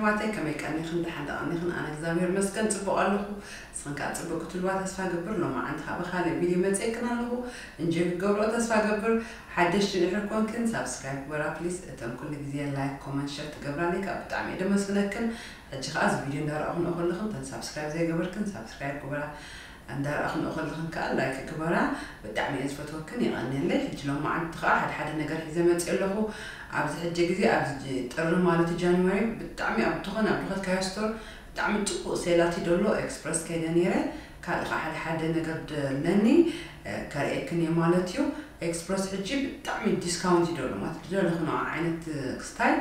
ኣሕዋተይ፣ ከመይ ቀኒኽን? ደሓን ዶ ቀኒኽን? ኣነ እግዚኣብሔር ይመስገን ጽቡቕ ኣለኹ። ንስኽን ከኣ ጽቡቕ ክትህልዋ ተስፋ ገብር። ሎማዓንቲ ከኣ ብኻልእ ቪድዮ መጺኤክን ኣለኹ። እንጆይ ክትገብርኦ ተስፋ ገብር። ሓደሽቲ ድሕር ኮንክን ሳብስክራይብ ግበራ ፕሊስ። እተን ኩሉ ግዜ ላይክ፣ ኮመንት፣ ሸር ትገብራለይ ከኣ ብጣዕሚ እየ ደመስግነክን። ሕጂ ከኣ እዚ ቪድዮ እንዳረኣኹ ንእኹልኽን እተን ሳብስክራይብ ዘይገበርክን ሳብስክራይብ ግበራ። እንዳረኣኽንኦ ከለኽን ከኣ ላይክ ግበራ። ብጣዕሚ እየ ዝፈትወክን፣ የቐንየለይ። ሕጂ ሎማዓንቲ ከኣ ሓደ ሓደ ነገር ሒዘ መፅእ ኣለኹ። ኣብዚ ሕጂ ግዜ ኣብዚ ጅ- ጥሪ ማለት እዩ ጃንዋሪ ብጣዕሚ ኣብ ዝኾነ ኣብ ድኸትካዮ ስቶር ብጣዕሚ ፅቡቅ ሴላት ይደሎ ኤክስፕረስ ከይደ ነይረ። ካልእ ከኣ ሓደ ሓደ ነገር ደለኒ እ፣ ከርእየክን እየ ማለት እዩ። ኤክስፕረስ ሕጂ ብጣዕሚ ዲስካውንት ይደሎ ማለት ዝደለኽንኦ ዓይነት እ፣ ክስታይ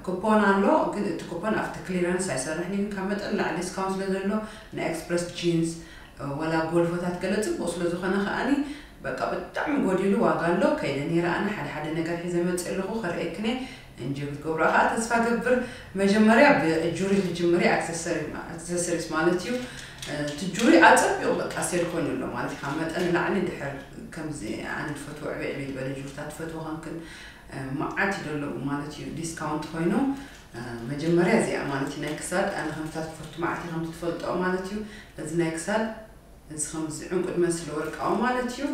ኩፖን ኣሎ፣ ግን እቲ ኩፖን ኣብቲ ክሊረንስ ኣይሰርሕን እዩ። ግን ካብ መጠን ንላዕሊ ዲስካውንት ስለ ዘሎ ናይ ኤክስፕረስ ጂንስ ወላ ጎልፎታት ገለ ፅቡቅ ስለ ዝኾነ ከዓኒ በቃ ብጣዕሚ ጎዲሉ ዋጋ ኣሎ። ከይደ ነይረ ኣነ ሓደ ሓደ ነገር ሒዘ መፅእ ኣለኹ ከርእየክን እየ። እንጂ ክትገብሮ ከዓ ተስፋ ገብር። መጀመርያ ብእጁሪ ክጅምር እየ፣ ኣክሰሰሪስ ማለት እዩ። እቲ ጁሪ ኣፀቢቑ በቃ ሴል ኮይኑ ኣሎ ማለት እዩ። ካብ መጠን ንላዕሊ ድሕር ከምዚ ኣነ ዝፈትዎ ዕብይ ዕብይ ዝበለ ጁርታት ትፈትዎ ከምክን መዓት ይደለዉ ማለት እዩ። ዲስካውንት ኮይኑ መጀመርያ እዚኣ ማለት እዩ ናይ ክሳድ ኣነ ከምታት ክፈቱ መዓት ከም ትፈልጦ ማለት እዩ። እዚ ናይ ክሳድ እዚ ከምዚ ዕንቁ ዝመስል ወርቃዊ ማለት እዩ።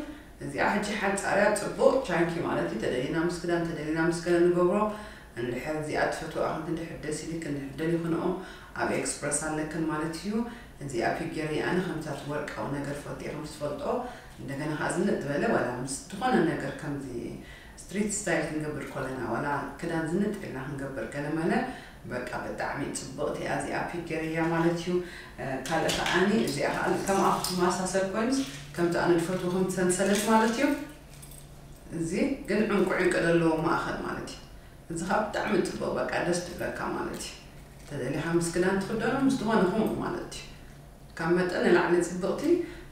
እዚኣ ሕጂ ሓንፃርያ ፅቡቅ ቻንኪ ማለት እዩ። ተደሊና ምስ ክዳን ተደሊና ምስ ገለ ንገብሮ እንድሕር እዚኣ ትፈትዋ ክንዲ እንድሕር ደስ ኢልክ እንድሕር ደሊኽንኦ ኣብ ኤክስፕረስ ኣለክን ማለት እዩ። እዚኣ ፊገሪ ኣነ ከምታት ወርቃዊ ነገር ፈትየ ከም ትፈልጦ እንደገና ከዓ ዝንጥ ዝበለ ዋላ ምስ ዝኾነ ነገር ከምዚ ስትሪት ስታይል ክንገብር ኮለና ዋላ ክዳን ዝንጥ ኢልና ክንገብር ገለመለ በቃ ብጣዕሚ ፅብቕቲ እያ እዚኣ ፊገር እያ ማለት እዩ። ካልእ ከዓኒ እዚኣ ከዓ ከምኣ ክትመሳሰል ኮይኑስ ከምቲ ኣነ ዝፈትዎ ከም ሰንሰለት ማለት እዩ። እዚ ግን ዕንቁ ዕንቂ ዘለዎ ማእኸል ማለት እዩ። እዚ ከዓ ብጣዕሚ ፅቡቅ በቃ ደስ ትብለካ ማለት እዩ። ተደሊኻ ምስ ክዳን ትኽደኖ ምስ ዝኾነ ከምኡ ማለት እዩ። ካብ መጠን ንላዕሊ ፅብቕቲ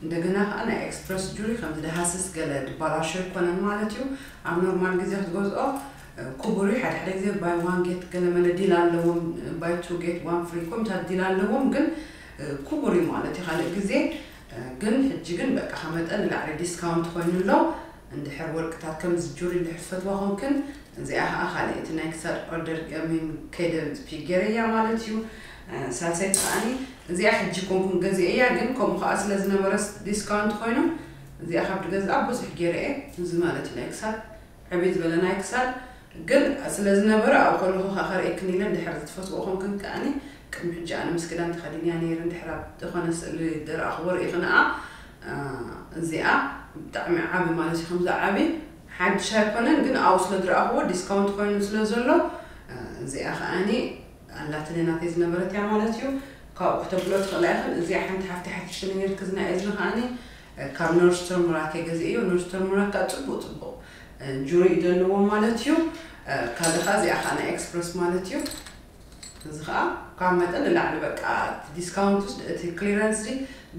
እንደገና ከዓ ናይ ኤክስፕረስ ጁሪ ከም ዝደሃስስ ገለ ድባላሾ ኣይኮነን ማለት እዩ። ኣብ ኖርማል ግዜ ክትገዝኦ ክቡር እዩ። ሓደ ሓደ ግዜ ባይ ዋን ጌት ገለ መለ ዲል ኣለዎም፣ ባይ ቱ ጌት ዋን ፍሪ ኮምታት ዲል ኣለዎም፣ ግን ክቡር እዩ ማለት እዩ። ካልእ ግዜ ግን ሕጂ ግን በቃ ካብ መጠን ንላዕሊ ዲስካውንት ኮይኑ ኣሎ። እንድሕር ወርቅታት ከምዚ ጁሪ እንድሕር ትፈትዋ ኮንክን እዚኣ ከዓ ካልእ እቲ ናይ ክሳድ ኦርደር ሚን ከይደ ፊገር እያ ማለት እዩ። ሳልሰይቲ ከዓኒ እዚኣ ሕጂ ኮንኩን ገዚአ እያ ግን ከምኡ ከዓ ስለ ዝነበረ ዲስካውንት ኮይኑ እዚኣ ካብ ድገዝኣ ብዙሕ ገይረ እየ። እዚ ማለት እዩ ናይ ክሳድ ዕብይ ዝበለ ናይ ክሳድ ግን ስለ ዝነበረ ኣብኡ ከለኹ ከዓ ከርእየክን ኢለ እንድሕር ዝትፈትዎ ኮንክን ከዓኒ ቅድሚ ሕጂ ኣነ ምስ ክዳን ተኸዲንያ ነይረ እንድሕር ኣብ ዝኾነ ስእሊ ደረኣኽዎ ርኢኽንኣ እዚኣ ብጣዕሚ ዓቢ ማለት እዩ። ከምዚ ዓቢ ሓድሽ ኣይኮነን ግን ኣብኡ ስለ ዝረኣኽዎ ዲስካውንት ኮይኑ ስለ ዘሎ እዚኣ ከዓኒ ኣላትነ ናተይ ዝነበረት እያ ማለት እዩ። ካብኡ ክተብሎ ትኽእላ ኢኽን። እዚኣ ሓንቲ ሓፍቲ ሓቲሽኒ ነርክዝና እዝኒ ከዓኒ ካብ ኖርስተር ሙራክ ገዚእዮ። ኖርስተር ሙራክ ከዓ ፅቡቅ ፅቡቅ ጁሪ እዩ ዘለዎ ማለት እዩ። ካልእ ከዓ እዚኣ ከዓ ናይ ኤክስፕረስ ማለት እዩ። እዚ ከዓ ካብ መጠን ንላዕሊ በቃ እቲ ዲስካውንት ውስጥ እቲ ክሊረንስ እዚ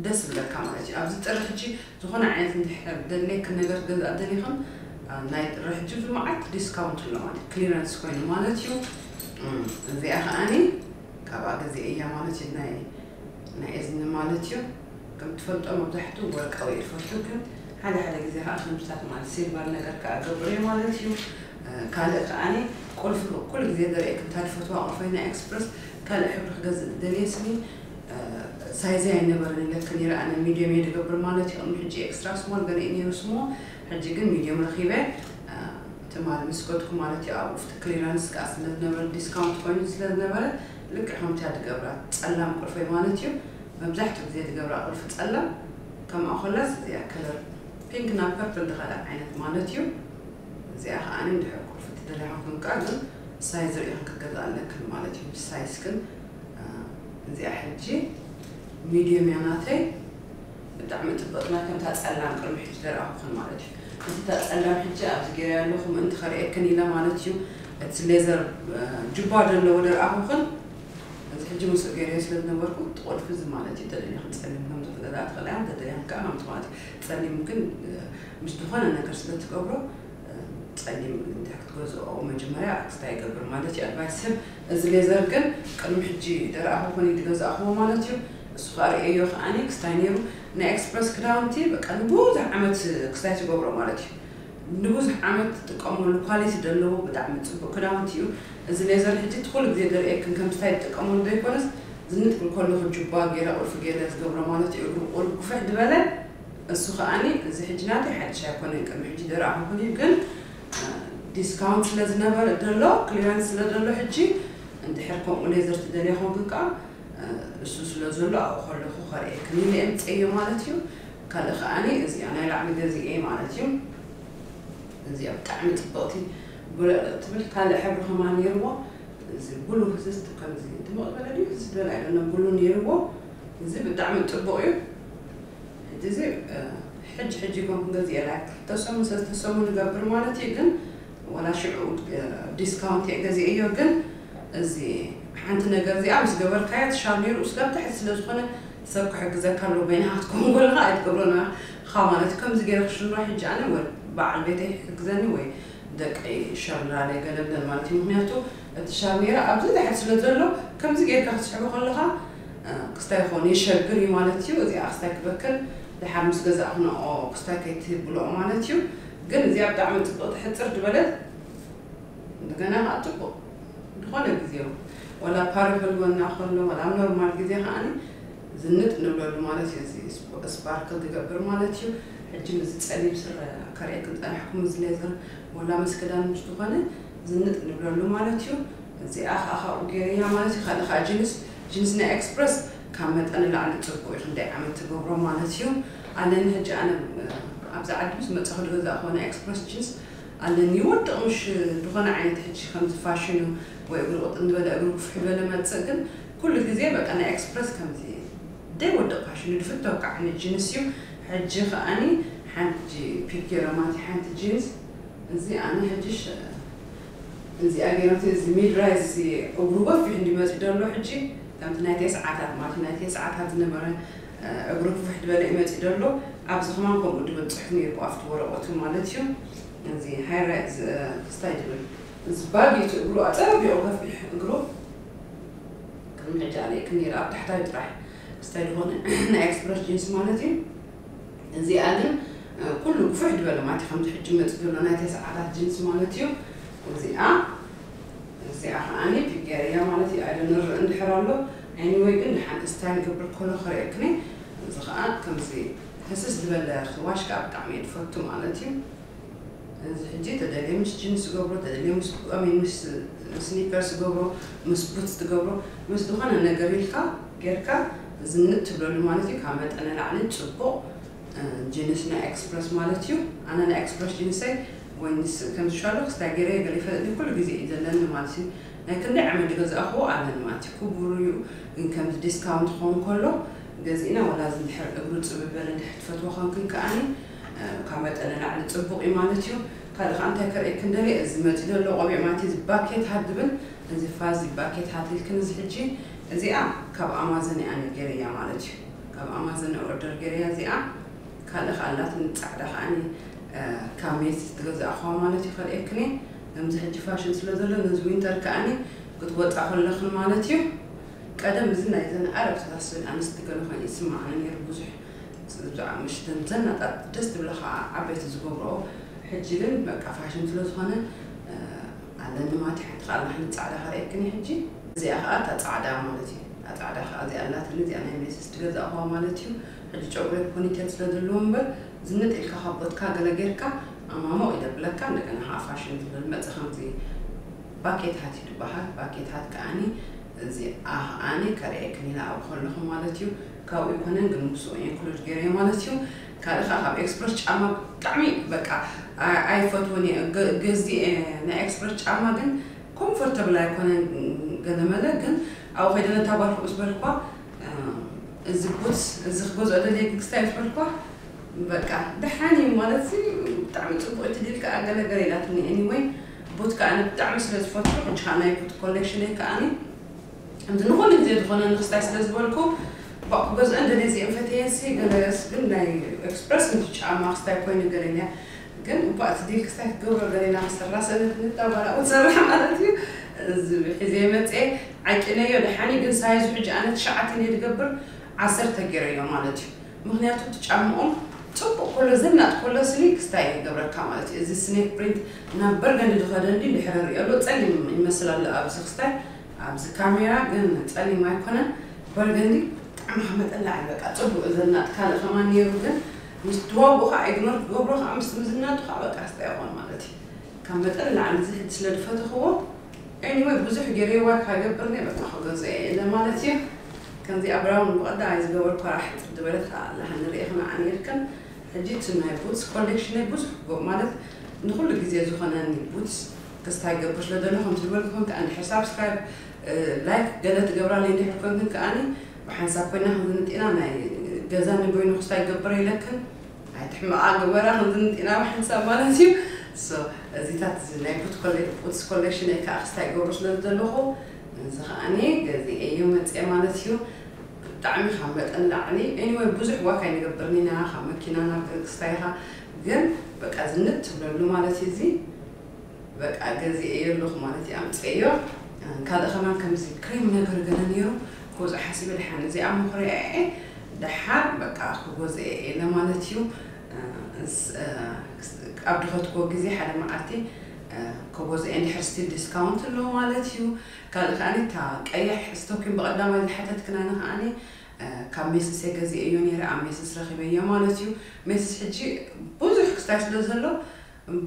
ደስ ብለካ ማለት እዩ። ኣብዚ ጥሪ ሕጂ ዝኾነ ዓይነት እንድሕር ደድለየክን ነገር ክትገዝኣ ደሊኽን ናይ ጥሪ ሕጂ ብዙ መዓት ዲስካውንት ኣሎ ማለት ክሊረንስ ኮይኑ ማለት እዩ። እዚኣ ከዓኒ ካብኣ ገዚአ እያ ማለት እዩ። ናይ ናይ እዝኒ ማለት እዩ። ከም ትፈልጦ መብዛሕትኡ ወርቃዊ እየ ዝፈቱ ግን ሓደ ሓደ ግዜ ከዓ ከምታት ማለት ሲልቨር ነገር ከዓ ገብር እየ ማለት እዩ። ካልእ ከዓኒ ቁልፊ ኩሉ ግዜ ዘርእየክ እንታ ትፈትዋ ቁልፊ ናይ ኤክስፕረስ ካልእ ሕብሪ ክገዝእ ደልየ ስኒ ሳይዘይ ኣይነበረን ኢለክ ነይረ ኣነ ሚድየም እየ ዝገብር ማለት እዩ። ቅድሚ ሕጂ ኤክስትራ ስሞል ገለ እዩ ነይሩ ስሞ ሕጂ ግን ሚድየም ረኪበ ትማሊ ምስ ከድኩ ማለት እዩ። ኣብኡ ፍቲ ክሊራንስ ከዓ ስለ ዝነበረ ዲስካውንት ኮይኑ ስለ ዝነበረ ልክዕ ከምቲያ ዝገብራ ፀላም ቁልፈይ ማለት እዩ። መብዛሕትኡ ግዜ ዝገብራ ቁልፊ ፀላም ከምኣ ኮላስ እዚኣ ከለር ፒንክ ናብ ፐርፕል ዝኸዳ ዓይነት ማለት እዩ። እዚኣ ከዓ እንድሕር ቁልፊ ትደልያ ኮንካ ግን ሳይዝ ርኢኽን ክትገዝኣ ኣለክን ማለት እዩ። ሳይዝ ግን እዚኣ ሕጂ ሚድየም እያ ናተይ። ብጣዕሚ ፅብቕቲ ናይ ከምታ ፀላም ቅድሚ ሕጂ ደርኣኹኽን ማለት እዩ። እዚ እታ ፀላም ሕጂ ኣብዚ ገይረ ኣለኹ ምእንቲ ከርእየክን ኢለ ማለት እዩ። እቲ ሌዘር ጁባ ዘለዎ ደርኣኹኽን እዚ ሕጂ ምስኡ ገይረዮ ስለ ዝነበርኩ እቲ ቁልፊ እዚ ማለት እዩ። ተደሊኽን ፀሊም ከም ዝኽገዛ ትኽእላ እያ። ተደሊኽን ከዓ ከምቲ ማለት እዩ። ፀሊም ግን ምስ ዝኾነ ነገር ስለ ትገብሮ ፀሊም እንድሕር ክትገዝኦ መጀመርያ ክስታይ ይገብር ማለት እዩ። ኣድቫይስ ህብ እዚ ሌዘር ግን ቅድሚ ሕጂ ደረኣኹ ኮነ ዝገዛእኽዎ ማለት እዩ። እሱ ከዓ ርእየዮ ከዓኒ ክስታይ ነይሩ። ናይ ኤክስፕረስ ክዳውንቲ በቃ ንብዙሕ ዓመት ክስታይ ትገብሮ ማለት እዩ። ንብዙሕ ዓመት ትጥቀመሉ ኳሊቲ ዘለዎ ብጣዕሚ ጽቡቕ ክዳውንቲ እዩ። እዚ ሌዘር ሕጂ እቲ ኩሉ ግዜ ዘርእየክን ከም ስታይ ትጥቀመሉ ዘይኮነስ ዝንጥል ከለኹ ጁባ ገይረ ቁልፊ ገይረ ዝገብሮ ማለት እዩ። እግሩ ቁል ጉፍሕ ዝበለ እሱ ከኣኒ እዚ ሕጂ ናተይ ሓድሽ ኣይኮነን፣ ቅድሚ ሕጂ ደረኣኹ እዩ ግን ዲስካውንት ስለ ዝነበረ ዘሎ ክሊራንስ ስለ ዘሎ ሕጂ እንድሕር ከምኡ ሌዘር ትደልያ ኮንክን ከዓ እሱ ስለ ዘሎ ኣብኡ ከለኹ ከርእየክን ኢለ እየ ምፅእዮ ማለት እዩ። ካልእ ከዓኒ እዚኣ ናይ ላዕሊ ገዚኤ ማለት እዩ። እዚኣ ብጣዕሚ ፅብቕቲ ብርቕ ትብል። ካልእ ሕብሪ ከማን ነይርዎ። እዚ ብሉ ህዝስት ከምዚ ድምቕ ዝበለ ድዩ ህዝስት ዝበለ ኣይደለም፣ ብሉ ነይርዎ። እዚ ብጣዕሚ ፅቡቕ እዩ። ሕጂ እዚ ሕጂ ሕጂ ኮንኩ ገዚኤ ላይክ ክልተ ሰሙን ሰለስተ ሰሙን ንገብር ማለት እዩ። ግን ወላ ሽዑ ዲስካውንት እየ ገዚኤዮ። ግን እዚ ሓንቲ ነገር እዚኣ ምስ ገበርካያ ትሻል ነይሩ ስጋብ ታሕቲ ስለ ዝኾነ ሰብ ክሕግዘካ ኣለዎ። በይንኻ ክትከውን ከለኻ ኣይትገብሮን ኢኻ ማለት እዩ። ከምዚ ገይረ ክሽኖ ሕጂ ኣነ ወ- በዓል ቤተይ ክሕግዘኒ ወይ ደቀይ ሸርላለ ገለብለን ማለት እዩ። ምክንያቱ እቲ ሻር ነይረ ኣብዚ ታሕቲ ስለ ዘሎ ከምዚ ጌርካ ክትስሕቦ ከለኻ ክስታይ ይኾን የሸግር እዩ ማለት እዩ። እዚኣ ክስታይ ክበክል ድሓር ምስ ገዛእኽንኦ ክስታይ ከይትብልኦ ማለት እዩ። ግን እዚኣ ብጣዕሚ ፅብቕቲ ሕፅር ዝበለት እንደገና ከዓ ፅቡቕ ዝኾነ ግዜ ወላ ፓሪ ከልወና ከሎ ወላ ኣብ ኖርማል ግዜ ከዓኒ ዝንጥ ንብለሉ ማለት እዩ። እዚ ስፓርክል ዝገብር ማለት እዩ። ሕጂ ምስ ፀሊም ስረ ከርእየክን ፀናሕኩም እዚ ሌዘር ወላ ምስ ክዳን ምስ ዝኾነ ዝንጥ ንብለሉ ማለት እዩ። እዚኣ ከዓ ካብኡ ገይረያ ማለት እዩ። ካልእ ከዓ ጅንስ ጅንስ ናይ ኤክስፕረስ ካብ መጠን ንላዕሊ ፅቡቅ እዩ። ክንደይ ዓመት ትገብሮ ማለት እዩ። ኣለኒ ሕጂ ኣነ ኣብዚ ዓዲ ምስ መፀኹ ዝገዛእክዎ ናይ ኤክስፕረስ ጅንስ ኣለኒ። ይወድቕ ምሽ ዝኾነ ዓይነት ሕጂ ከምዚ ፋሽኑ ወይ እግሪ ቁጥን ዝበለ እግሪ ክፍሕ ዝበለ መፅእ ግን ኩሉ ግዜ በቃ ናይ ኤክስፕረስ ከምዚ ደይ ወድቕ ፋሽኑ ድፍተው ከዓ ዓይነት ጅንስ እዩ። ሕጂ ከዓኒ ሓንቲ ፒክ ገይረ ማለት እዩ ሓንቲ ጅንስ እዚ ኣነ ሕጂ እዚኣ ገይረቲ እዚ ሚድራይዝ እዚ እግሩ ገፊሕ እንዲመፂ ደሎ ሕጂ ከምቲ ናይ ተስዓታት ማለት ናይ ተስዓታት ዝነበረ እግሩ ክፍሕ ዝበለ ይመፂ ደሎ። ኣብዚ ከማን ከምኡ ድብል ፅሑፍ ነይሩ ኣብቲ ወረቐቱ ማለት እዩ። እዚ ሃይራይዝ ስታይ ድብል እዚ ባጊቱ እግሩ ኣፀቢቑ ገፊሕ እግሩ ቅድሚ ሕጂ ኣለይክ ነይሩ ኣብ ታሕታዊ ጥራሕ ስታይ ዝኾነ ናይ ኤክስፕረስ ጅንስ ማለት እዩ። እዚኣ ግን ኩሉ ግፍሕ ዝበለ ማለት ከምዚ ሕጂ መፂ ዘሎ ናይ ተስዓታት ጅንስ ማለት እዩ። እዚኣ እዚኣ ከዓኒ ፒገርያ ማለት እዩ። ኣይደ ንርኢ እንድሕር ኣሎ። ኤኒወይ ግን ድሓን ስታይል ገብር ከሎ ክርእየክኒ እዚ ከዓ ከምዚ ህስስ ዝበለ ክዋሽ ከዓ ብጣዕሚ እየ ዝፈቱ ማለት እዩ። እዚ ሕጂ ተደልየ ምስ ጅንስ ገብሮ ተደልየ ምስ ኣሜን ምስ ስኒከርስ ገብሮ ምስ ቡትስ ትገብሮ ምስ ዝኾነ ነገር ኢልካ ጌርካ ዝንጥ ትብለሉ ማለት እዩ። ካብ መጠነ ላዕሊ ፅቡቕ ጅንስ ናይ ኤክስፕረስ ማለት እዩ። ኣነ ናይ ኤክስፕረስ ጅንሰይ ወይ ምስ ከም ዝሻሉ ክስታይ ገይረ ገለ ይፈልጥ ኩሉ ግዜ እዩ ዘለኒ ማለት እዩ። ናይ ክንደይ ዓመት ዝገዛእኽዎ ኣለኒ ማለት እዩ። ክቡር እዩ ግን ከምዚ ዲስካውንት ክኸውን ከሎ ገዚእና ወላ እዚ እንድሕር እግሩ ፅብበለ እንድሕር ትፈትዎ ኮንክን ከዓኒ ካብ መጠነ ላዕሊ ፅቡቕ እዩ ማለት እዩ። ካልእ ከዓ እንታይ ከርእየክን ደልየ እዚ መፂ ዘሎ ቆቢዕ ማለት እዩ። እዚ ባኬት ሃት ዝብል እዚ ፋዚ ባኬት ሃት ኢልክን እዚ ሕጂ እዚኣ ካብ ኣማዘን እያ ገይረያ ማለት እዩ። ካብ ኣማዘን ኦርደር ገይረያ እዚኣ ካልእ ከዓ ኣላትኒ ፃዕዳ ከዓኒ ካብ ሜስ ዝገዛእኽዋ ማለት እዩ። ከርእየክን እየ ከምዚ ሕጂ ፋሽን ስለ ዘሎ ነዚ ዊንተር ከዓኒ ክትወፃ ከለኽን ማለት እዩ። ቀደም እዚ ናይ ዘን ዓረብ ተታስበን ኣንስቲ ገለ ኮይኑ ይስማዓኒ ነይሩ ብዙሕ ብዛዕባ ምሽተን ዘናጣት ደስ ትብለኻ ዓበይቲ ዝገብሮ ሕጂ ግን በቃ ፋሽን ስለ ዝኾነ ኣለኒ ማለት ሓንቲ ካልእ ሓንቲ ፃዕዳ ከርእየክን ሕጂ እዚኣ ከዓ እታ ፃዕዳ ማለት እዩ። እታ ፃዕዳ ከዓ እዚኣ ኣላትኒ እዚኣ ናይ ሜስስ ትገዛእዋ ማለት እዩ። ሕጂ ጨጉሪ ፖኒቴል ስለ ዘለዎ እምበር ዝንጥ ኢልካ ካብ ቦትካ ገለ ጌርካ ኣማሞቕ ይደብለካ እንደገና ከዓ ፋሽን ዝብል መፀ ከምዚ ባኬታት እዩ ዝበሃል። ባኬታት ከዓኒ እዚኣ ከዓኒ ከርእየክን ኢና ኣብኡ ከለኹ ማለት እዩ። ካብኡ ይኮነን ግን ምስኡ ኢንክሉድ ገይረ ማለት እዩ። ካልእ ከዓ ካብ ኤክስፕረስ ጫማ ብጣዕሚ በቃ ኣይፈትዎን እየ። ገዚኤ ናይ ኤክስፕረስ ጫማ ግን ኮምፎርተብል ኣይኮነን። ገለመለ ግን ኣብኡ ከይደ ነታ ጓል ምስ በልኳ እዚ ቡትስ እዚ ክገዝኦ ደልየ ግን ክስታይ ምስ በልኳ በቃ ደሓን እዩ ማለት ሲ ብጣዕሚ ፅቡቅ እቲ ዲል ከዓ ገለገለ ኢላትኒ። ኤኒወይ ቡት ከዓ ኣነ ብጣዕሚ ስለ ዝፈቱ ሕጂ ከዓ ናይ ቡት ኮሌክሽን ከዓኒ ከምዚ ንኩሉ ግዜ ዝኾነ ንክስታይ ስለ ዝበልኩ ባእ ክገዝኦ እንደለ እዚኦም ፈትየ ሲ ገለስ ግን ናይ ኤክስፕረስ ምስ ጫማ ክስታይ ኮይኑ ገለ ኢለ ግን እባ እቲ ዲል ክስታይ ክትገብሮ ገለ ኢላ ክሰራ ሰነት ንታ ጓል ኣብኡ ትሰርሕ ማለት እዩ። እዚ ሒዘ መፅየ ዓቂነዮ ደሓኒ ግን ሳይዙ ሕጂ ኣነ ትሽዓተ እየ ዝገብር ዓሰርተ ገይረዮ ማለት እዩ። ምክንያቱ እቲ ጫምኦም ጽቡቕ ኮሎ፣ ዘናጥ ኮሎ ስሊ ክስታይ ይገብረካ ማለት እዩ። እዚ ስኔክ ፕሪንት ናብ በርገንዲ ዝኸደ እንዲ ድሕሪ ርእዮ ኣሎ፣ ጸሊም ይመስል ኣሎ ኣብዚ ክስታይ፣ ኣብዚ ካሜራ ግን ጸሊም ኣይኮነን። በርገንዲ ብጣዕሚ ካብ መጠን ላዕሊ በቃ ጽቡቕ ዘናጥ። ካልእ ከማን ነይሩ ግን ምስ ትዋብኡ ከዓ ኢግኖር ክገብሮ ከዓ ምስ ምዝናጡ ከዓ በቃ ክስታይ ይኾን ማለት እዩ። ካብ መጠን ላዕሊ ዝሕድ ስለ ዝፈተኽዎ፣ ኤኒወይ ብዙሕ ገይረዋ ካገብርኒ በቃ ክገዝኦ እየ ኢለ ማለት እዩ። ከምዚኣ ብራውን ብቐዳማይ ዝገበርኳ ሕጥር ዝበለት ከዓ ኣላ፣ ንርኢ ክንዓ ነይርክን። ሕጂ እቲ ናይ ቡትስ ኮሌክሽነይ ብዙሕ ጎ-፣ ማለት ንኹሉ ግዜ ዝኾነኒ ቡትስ ክስታይ ገብር ስለ ዘለኹ፣ ከምቲ ዝበልኩኹም ከዓ እንድሕር ሳብስክራይብ፣ እ፣ ላይክ ገለ ትገብራለይ እንድሕር ኮንክን ከዓኒ ብሓንሳብ ኮይና ክንዝንጥ ኢና። ናይ ገዛ ንበይኑ ክስታይ ገብረ ኢለክን ኣይትሕመቓ፣ ግበራ ክንዝንጥ ኢና ብሓንሳብ ማለት እዩ። ሶ እዚታት እዚ ናይ ቡት ኮሌ-፣ ቡትስ ኮሌክሽነይ ከዓ ክስታይ ገብሮ ስለ ዝደለኹ እዚ ከዓኒ ገዚኤዮ መፅየ ማለት እዩ። ብጣዕሚ ካብ መጠን ላዕሊ ኤኒወይ ብዙሕ ዋክ ኣይንገብርን ኢና፣ ካብ መኪና ናብ ክስታይኻ ግን በቃ ዝንጥ ትብለሉ ማለት እዩ። እዚ በቃ ገዚኤዮ ኣለኹ ማለት እዩ፣ ኣምፅኤዮ። ካልእ ከማን ከምዚ ክሬም ነገር ገለ ነይሩ ክወፅኦ ሓሲበ፣ ደሓን እዚኣ መኹርያ እየ፣ ደሓን በቃ ክገዝኦ እየ ኢለ ማለት እዩ። እስ-፣ ኣብ ድኸትኩዎ ግዜ ሓደ መዓልቲ ክገዝኦ እየ፣ እንድሕር ስቲል ዲስካውንት ኣለዎ ማለት እዩ። ካልእ ከዓኒ እታ ቀይሕ ስቶኪን ብቐዳማይ ዝሓተትክናኒ ከዓኒ ካብ ሜስስ እየ ገዚኤዮ ነይረ፣ ኣብ ሜስስ ረኺበዮ ማለት እዩ። ሜስስ ሕጂ ብዙሕ ክስታይ ስለ ዘሎ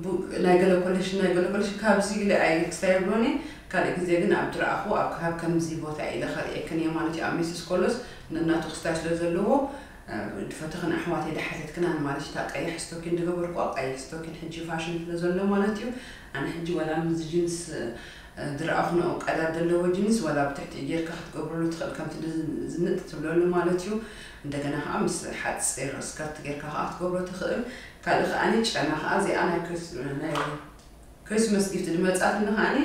ቡ-፣ ናይ ገለ ኮሌክሽን፣ ናይ ገለ ኮሌክሽን ካብዚ ኢለ ኣይ ክስታይ ይብሎኒ፣ ካልእ ግዜ ግን ኣብ ዝረኣኹ ኣብ፣ ካብ ከምዚ ቦታ ኢለ ከርእየክን እየ ማለት እዩ። ኣብ ሜስስ ኮሎስ ነናቱ ክስታይ ስለ ዘለዎ፣ እ፣ ዝፈተኽን ኣሕዋተይ ዝሓተትክናን ማለት እዩ። እታ ቀይሕ ስቶኪን ዝገበርኩዋ፣ ቀይሕ ስቶኪን ሕጂ ፋሽን ስለ ዘሎ ማለት እዩ። ኣነ ሕጂ ወላ ምስ ጂንስ፣ እ፣ ዝረኣኹ ንኡ ቀዳድ ዘለዎ ጂንስ፣ ወላ ብትሕቲ ጌርካ ክትገብረሉ ትኽእል፣ ከምቲ ዝ-፣ ዝንጥ ትብለሉ ማለት እዩ። እንደገና ከዓ ምስ ሓፂር ስከርት ጌርካ ከዓ ክትገብሮ ትኽእል። ካልእ ከዓኒ ጨና ከዓ እዚኣ ናይ ክሪስ-፣ ናይ ክሪስመስ ጊፍት ዝመጻትኒ ከዓኒ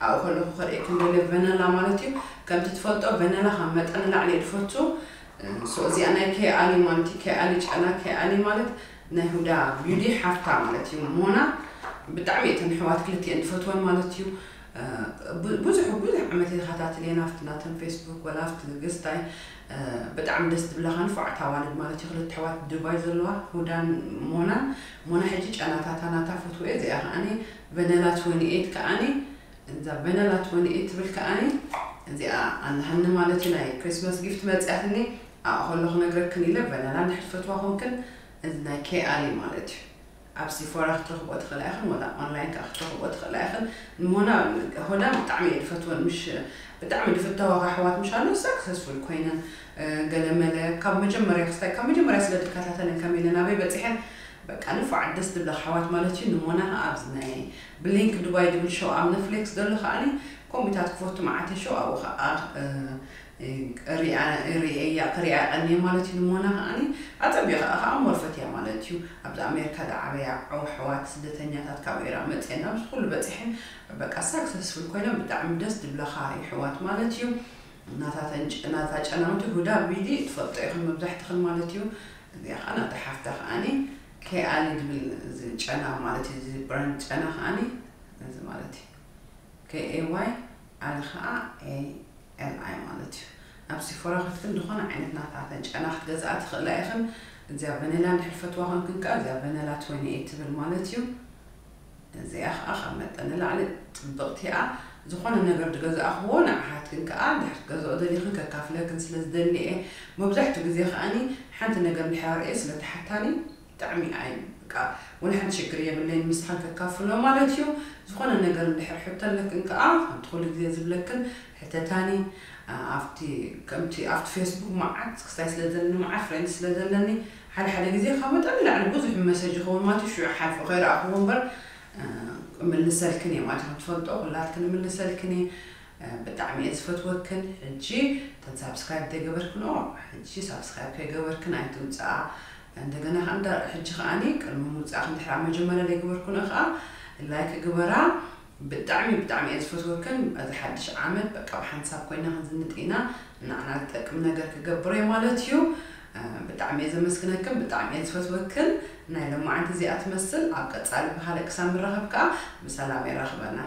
ኣብኡ ከለኹ ከርእየክን ደልየ ቨነላ ማለት እዩ። ከምቲ ትፈልጦ ቨነላ ካብ መጠን ንላዕሊ እየ ዝፈቱ። ሶ እዚኣ ናይ ኬኣሊ ማለት እዩ። ኬኣሊ ጨና፣ ኬኣሊ ማለት ናይ ሁዳ ቢዩቲ ሓፍታ ማለት እዩ። ሞና ብጣዕሚ እተን ኣሕዋት ክልቲኤን ዝፈትወን ማለት እዩ። እ፣ ቡ-፣ ብዙሕ፣ ብዙሕ ዓመት እየ ዝኸታተል እየ ናብቲ ናተን ፌስቡክ ወላ ኣብቲ ገስታይ፣ እ፣ ብጣዕሚ ደስ ዝብለኻ ንፉዓት ኣዋልድ ማለት እዩ። ክልተ ኣሕዋት ዱባይ ዘለዋ ሁዳን ሞናን። ሞና ሕጂ ጨናታታ ናታ ፈትወ እየ። እዚኣ ከዓኒ ቨነላ ትወኒ ኤይት ከዓኒ፣ እዛ ቨነላ ትወኒ ኤይት ትብል ከዓኒ እዚኣ ኣለሃኒ ማለት እዩ። ናይ ክሪስማስ ጊፍት መፅያትኒ ኣብኣ ከሎ ክነግረክን ኢለ ቨነላ እንድሕር ትፈትዋ ኮንክን እዚ ናይ ኬኣሊ ማለት እዩ። ኣብ ሲፎራ ክትረኽቦ ትኽእላ ኢኽን፣ ወላ ኦንላይን ከኣ ክትረኽቦ ትኽእላ ኢኽን። ንሞና ሆዳን ብጣዕሚ እየ ዝፈትወን፣ ምሽ-፣ ብጣዕሚ ዝፍተዋ ኣሕዋት ምሽ ኣሎ፣ ሰክሰስፉል ኮይነን፣ እ፣ ገለመለ ካብ መጀመርያ ክስታይ፣ ካብ መጀመርያ ስለ ዝከታተለን ከመይ ኢለን ኣበይ በጺሐን፣ በቃ ንፉዓት ደስ ዝብላ ኣሕዋት ማለት እዩ። ንሞና ከኣ ኣብዚ ናይ ብሊንክ ዱባይ ዝብል ሾው ኣብ ነትፍሊክስ ዘሎ ከኣኒ ኮምቢታት ክፈቱ መዓት ሾው ኣብኡ ከኣ፣ እ፣ ሪኣ-፣ ሪኤያ፣ ክሪኣ ቀንየ ማለት እዩ። ንሞና ከዓኒ ኣጸቢቐ ከኣ ሞር ፈትያ ማለት እዩ። ኣብዚ ኣሜሪካ ዝዓበያ ኣሕዋት ስደተኛታት ካብ ኢራቕ መጺኤን ኣብዚ ኩሉ በጺሐን በቃ ሳክሰስፉል ኮይነን ብጣዕሚ ደስ ዝብለኻ የሕዋት ማለት እዩ። ናታተን ጨ-፣ ናታ ጨናውቲ ሁዳ ቢዲ ትፈልጦ ኢኽን መብዛሕትኽን ማለት እዩ። እዚኣ ከኣ ናታ ሓፍታ ከዓኒ ኬኣሊ ዝብል እዚ ጨና ማለት እዩ። እዚ ብራንድ ጨና ከዓኒ እዚ ማለት እዩ። ኬ ኤ ዋይ፣ ኣሊ ኸዓ ኤ ኤል ኣይ ማለት እዩ። ኣብ ሲፎራ ከድክን ዝኾነ ዓይነት ናታተን ጨና ክትገዝኣ ትኽእላ ኢኽን። እዚኣ ቨኔላ እንድሕር ፈትዋ ኾንክን ከኣ እዚኣ ቨኔላ ትወኒ ኤይት ትብል ማለት እዩ። እዚኣ ኸዓ ካብ መጠን ንላዕሊ ጽብቕቲ እያ። ዝኾነ ነገር ዝገዛእኽዎ ንዓኻትክን ከኣ እንድሕር ክትገዝኦ ደሊኽን ከካፍለክን ስለ ዝደሊ እየ። መብዛሕትኡ ግዜ ከኣኒ ሓንቲ ነገር እንድሕር ኣርእየ ስለ ትሓታኒ ብጣዕሚ ኣይ፣ በቃ፣ ወላ ሓንቲ ሽግር የብለይን፣ ምሳኽን ከካፍሎ ማለት እዩ። ዝኾነ ነገር እንድሕር ሕቶ ኣለክን ከኣ፣ ከምቲ ኩሉ ግዜ ዝብለክን፣ ሕተታኒ፣ ኣ-፣ ኣብቲ፣ ከምቲ ኣብቲ ፌስቡክ መዓት ክስታይ ስለ ዘለኒ፣ መዓት ፍሬንድ ስለ ዘለኒ፣ ሓደ ሓደ ግዜ ካብ መጠን ንላዕሊ ብዙሕ መሰጅ ይኸውን ማለት እዩ። ሽዑ ሓልፎ ከይረኣኽዎ እምበር፣ እ፣ እምልሰልክን እየ ማለት እዩ። ከም ትፈልጦ፣ ኩላትክን እምልሰልክን እየ። እ፣ ብጣዕሚ እየ ዝፈትወክን። ሕጂ እተን ሳብስክራይብ ዘይገበርክንኦ፣ ሕጂ ሳብስክራይብ ከይገበርክን ኣይትውፅኣ። እንደገና ከኣ እንዳ-፣ ሕጂ ከኣኒ ቅድሚ ምውፃእክን ድሕሪ ኣብ መጀመርያ ዘይገበርክንኦ ከኣ ላይክ ግበራ። ብጣዕሚ፣ ብጣዕሚ እየ ዝፈትወክን። ኣብዚ ሓድሽ ዓመት በቃ ብሓንሳብ ኮይና ክንዝንጥ ኢና። ንዓና ዝጠቅም ነገር ክገብር እየ ማለት እዩ። እ፣ ብጣዕሚ እየ ዘመስግነክን፣ ብጣዕሚ እየ ዝፈትወክን። ናይ ሎማዓንቲ እዚኣ ትመስል። ኣብ ቀፃሊ ብኻልእ ክሳብ ንራኸብ ከኣ ብሰላም የራኽበና።